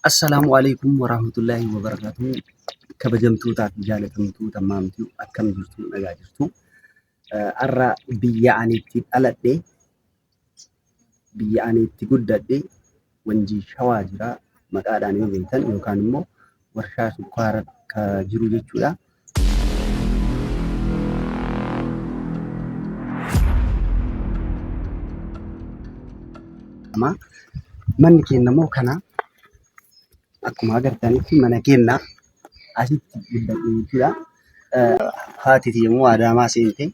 Assalaamu alaikum warahmatullaahi wabarakaatuh. Kabajamtootaa fi jaalatamtoota maamtuu akkam jirtu nagaa jirtu. Har'a biyya ani itti dhaladhe biyya ani itti guddadhe Wanjii Shawaa jira maqaadhaan yoo beektan yookaan immoo warshaa sukkaara ka jiru jechuudha. Manni keenya immoo kana akkuma agartanitti mana keenya asitti guddadhe jechuudha. Haati tiyya immoo Adaamaa seente.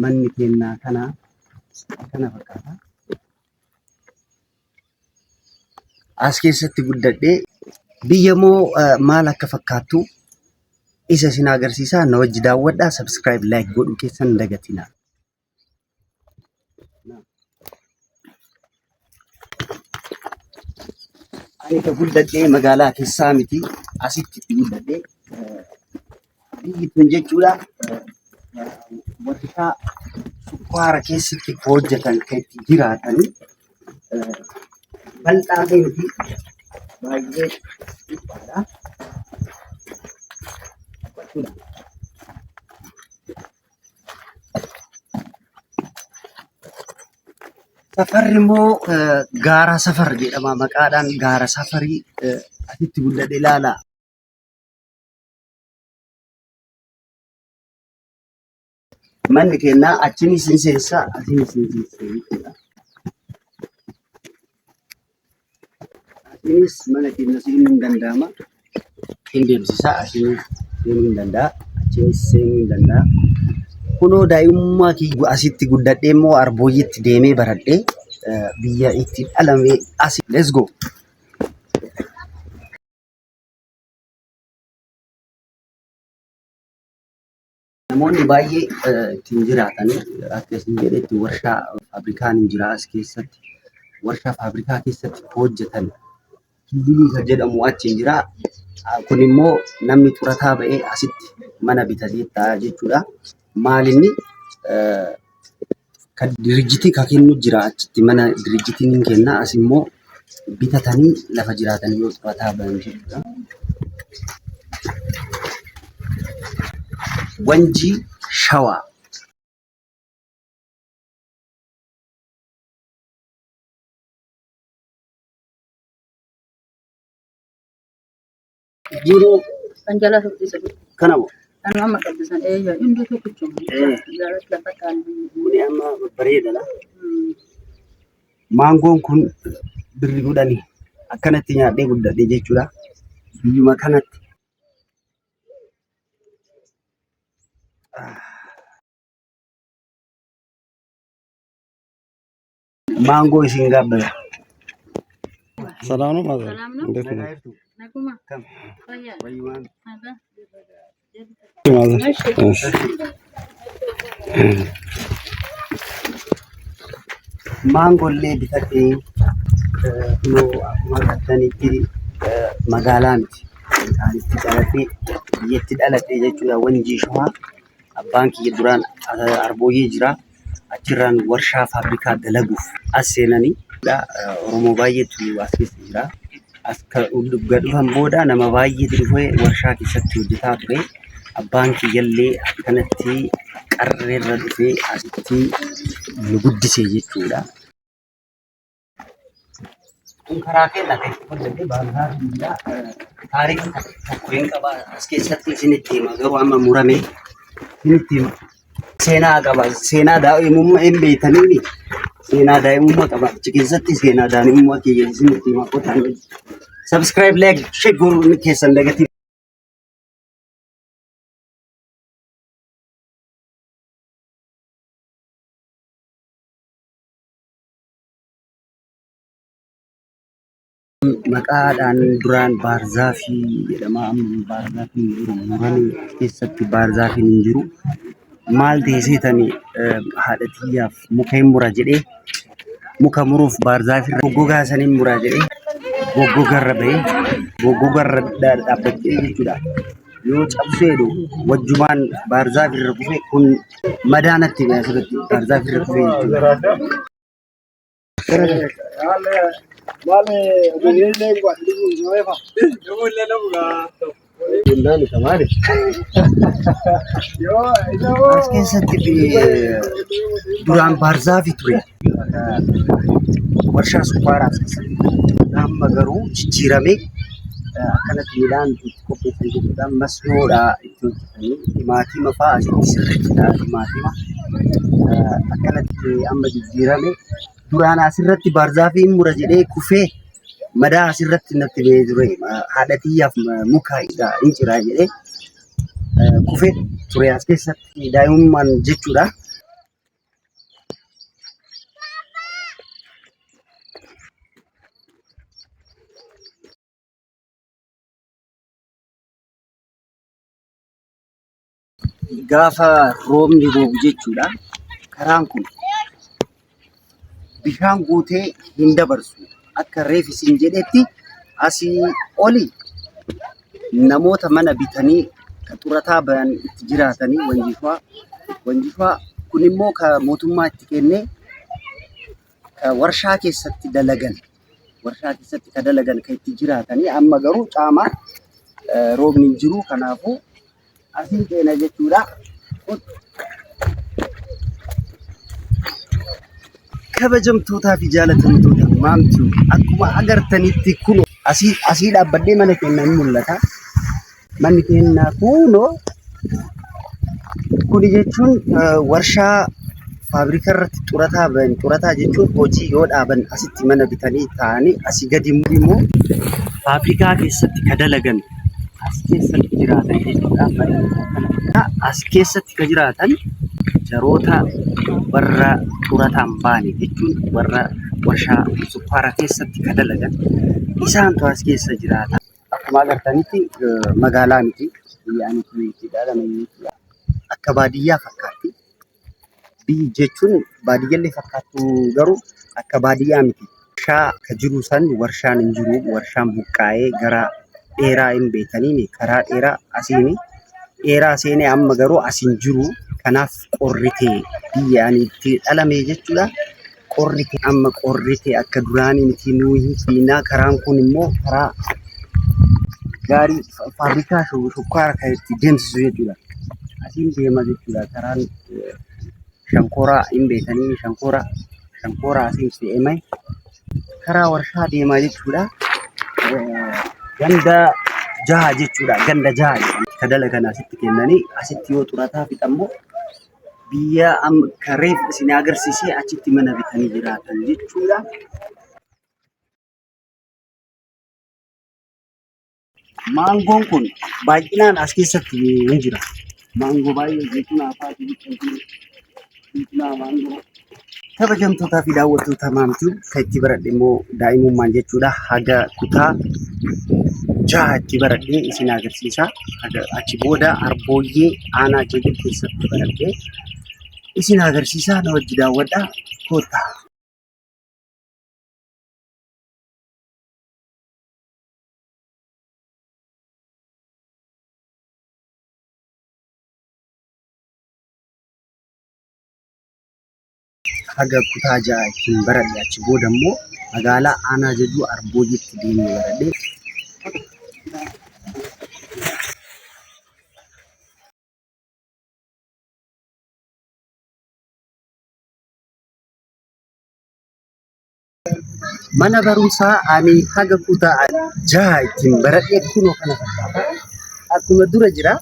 Manni keenya kana kana fakkaata. As keessatti guddadhee biyya immoo maal akka fakkaattu isa isin agarsiisaa na wajji daawwadhaa subscribe like godhuu keessan hin dagatinaa. Ani ka guddadhee magaalaa keessaa miti asitti itti guddadhee biyyi tun jechuudha warshaa sukkaara keessatti hojjetan kan itti jiraatanii bal'aa ta'ee miti baay'ee dhiphaadha. Safarri immoo gaara safar jedhama maqaadhaan gaara safarii asitti guddadhe ilaala. Manni keenyaa achinis hin seensa asinis hin seensa jechuudha. Asinis mana keenya seenuun hin danda'ama. Hin deemsisa asinis seenuu hin danda'a. Achinis seenuu hin danda'a. Kunoo daa'imummaa kiyya asitti guddadhee immoo Arbooyyeetti deemee baradhee biyya itti dhalame asi. Let's go. Namoonni baay'ee ittiin jiraatan akka isin jedhetti warshaa faabrikaan hin jira as keessatti. Warshaa faabrikaa keessatti hojjetan Kililii kan jedhamu achi hin jira. Kun immoo namni xurataa ba'ee asitti mana bitatee ta'a jechuudha. Maalinni kan dirijjitii kan kennu jira achitti mana dirijjitiin hin kenna as immoo bitatanii lafa jiraatan yoo xurataa ba'an jechuudha. Wanjii Shawaa. Jiru Kan jala furdisa. kana moo? Kan amma qabdisan eeyya hundi tokkichuma. Jaalatti lafa taa'an. Kuni amma babbareedadha. Maangoon kun birri kudhanii akkanatti nyaadhee guddadhe jechuudha. Biyyuma kanatti. Maangoo isin gaabbata. ሰላም ነው ማዘር፣ ሰላም ነው። እንዴት ነው Naguma. Kam? Fayyaa. Wayyumaan. Nagaa. ማዘር? እሺ። እሺ። Maangollee bitadhee kunoo akkuma agartanitti magaalaa miti. Kan itti dhaladhee biyyatti dhaladhee jechuudha Wanjii Shawaa. Abbaan kiyya duraan Arbooyyee jira. Achirraan warshaa faabrikaa dalaguuf as seenanii Oromoo baay'eetu as keessa jira. As gad dhufan booda nama baay'eetu dhufee warshaa keessatti hojjetaa ture. Abbaan kiyyallee akkanatti qarreerra dhufee asitti nu guddise jechuudha. Kun karaa keenya kan itti hojjete baankaa biyyaa taarikii tokko hin qaba. As keessatti isinitti hima garuu amma murame isinitti hima. Seenaa qaba. Seenaa daa'imummaa hin beektanii seenaa daa'imummaa qaba. Achi keessatti seenaa daa'imummaa kiyya isinitti hima qotaan. Subscribe, like, share gochuun keessan dagatii. Maqaadhaan duraan baarzaafii jedhama. Amma baarzaafiin hin jiru. Muranii as keessatti baarzaafiin hin jiru. Maal ta'e seetanii haadha tiyyaaf muka hin mura jedhee muka muruuf baarzaafii irra goggogaa san hin mura jedhee goggogarra bahee goggogarra dhaabbachee jechuudha. Yoo cabsuu jedhu wajjumaan baarzaafii irra kufee kun madaa natti ba'e asirratti baarzaafii irra kufee jechuudha. As keessatti duraan baarzaafi ture. Warshaa sukkaaraa as keessatti. Amma garuu jijjiiramee akkanatti midhaan itti qopheessan jechuudha. Masnoodha itti hojjetanii timaatima fa'aa asitti sirriitti ta'a timaatima. Akkanatti amma jijjiirame. Duraan asirratti baarzaafiin mura jedhee kufee madaa asirratti natti ba'ee ture. Haadha xiyyaaf muka hin ciraa jedhee kufee ture as keessatti daa'imummaan jechuudha. Gaafa roobni roobu jechuudha. Karaan kun bishaan guutee hin dabarsu. Akka reef isin jedhetti asii oli namoota mana bitanii xurataa bahan itti jiraatanii Wanjifaa. Wanjifaa kun immoo kan mootummaa itti kennee kan warshaa keessatti dalagan. Warshaa keessatti kan dalagan kan itti jiraatanii amma garuu caamaa roobni hin jiru kanaafuu asiin ceena jechuudha. Kabajamtootaa fi jaalatamtoota maamtuu akkuma agartanitti kun asii asii dhaabbadhee mana keenya ni mul'ata. Manni keenya kunoo kuni jechuun warshaa faabirikaa irratti xurataa bahan xurataa jechuun hojii yoo dhaaban asitti mana bitanii taa'anii asii gadi immoo faabirikaa keessatti ka dalagan as keessatti jiraatan jechuudha. Mana as keessatti ka jiraatan jaroota warra xurataan baane jechuun warra warshaa sukkaara keessatti ka dalagan isaantu as keessa jiraata. Akkuma agartanitti magaalaa miti. Biyya ani itti dhalame jechuudha. Akka baadiyyaa fakkaatti. Biyyi jechuun baadiyyaallee fakkaattu garuu akka baadiyyaa miti. Warshaa ka jiru san warshaan hin jiru. Warshaan buqqaa'ee gara dheeraa hin beekaniini karaa dheeraa asiini dheeraa seenee amma garuu as hin jiru. Kanaaf qorri ta'e biyya ani itti dhalame jechuudha. Qorri ta'e amma qorri ta'e akka duraanii miti nuu hin fiinaa karaan kun immoo karaa gaarii faabrikaa shukkaara kan itti deemsisu jechuudha. Asiin deema jechuudha karaan shankooraa hin beekanii shankooraa shankooraa asiin fe'amee karaa warshaa deema jechuudha. Ganda jaha jechuudha. Ganda jaha jedhama. Ka dalagan asitti kennanii asitti yoo xurataa fixammoo biyya ka reef isin agarsiisee achitti mana bitanii jiraatan jechuudha. Maangoon kun baay'inaan as keessatti hin jira. Maangoo baay'ee zayituunaa fa'aatu biqiltuu maangoo. Kabajamtootaa fi daawwattoota maamtuu kan itti baradhe immoo daa'imummaan jechuudha. Haga kutaa jaha itti baradhee isin agarsiisa. Haga achi booda Arbooyyee aanaa Jegel keessatti baradhee isin agarsiisa. Na wajji daawwadhaa. Kottaa. Haga kutaa ja'a ittiin baradhe achi booda immoo magaalaa aanaa Jajuu Arboojitti deemee baradhe. Mana barumsaa ani haga kutaa jaha ittiin baradhe kunoo kana fakkaata. Akkuma dura jira.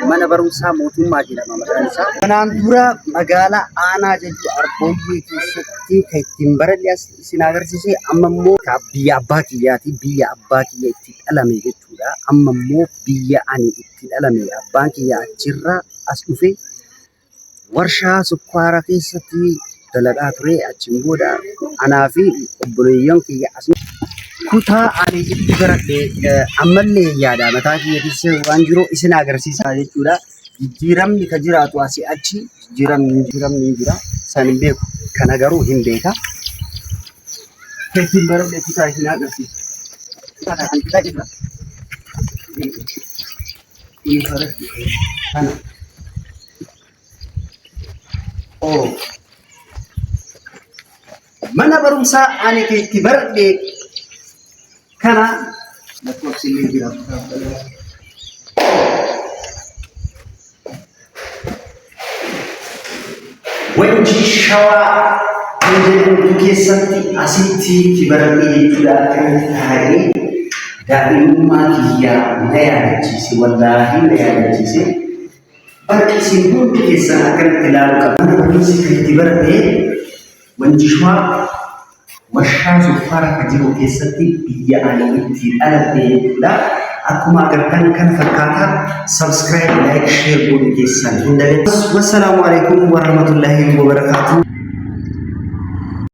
Mana barumsaa mootummaa jedhama maqaan isaa. Kanaan dura magaalaa aanaa Jajjuu Arbooyyee keessatti kan ittiin baradhe as isin agarsiise amma immoo biyya abbaa kiyyaati. Biyya abbaa kiyya itti dhalame jechuudha. Amma immoo biyya ani itti dhalame abbaan kiyya achirraa as dhufe warshaa sukkaara keessatti dalagaa ture. Achiin booda anaa fi obboleeyyan kiyya as kutaa ani itti baradhe ammallee yaada mataa kiyya keessa waan jiru isin agarsiisa jechuudha. Jijjiiramni ka jiraatu asii achi jijjiiramni hin jira. San hin beeku. Kana garuu hin beeka. Ittiin baradhe kutaa isin agarsiisa. Kana. Oh. Mana barumsaa ani itti baradhe kana lakkoofsi illee jira. Wanjii Shawaa kan jedhamtu keessatti asitti itti baradhe jechuudha. Akkanatti taa'ee daa'imummaa kiyyaa na yaadachiise, wallaahi na yaadachiise. Bakki isin hundi keessan akkanatti ilaaluu qabdu. Mana barumsi kan itti baradhe Wanjii Shawaa warshaa sukkaara kan jiru keessatti biyya ani itti dhaladhe jechuudha. Akkuma agartan kana fakkaata. Subscribe, like, share godhu keessan hin dagatinaa. Wassalaamu alaikum warahmatullahi wabarakatuh.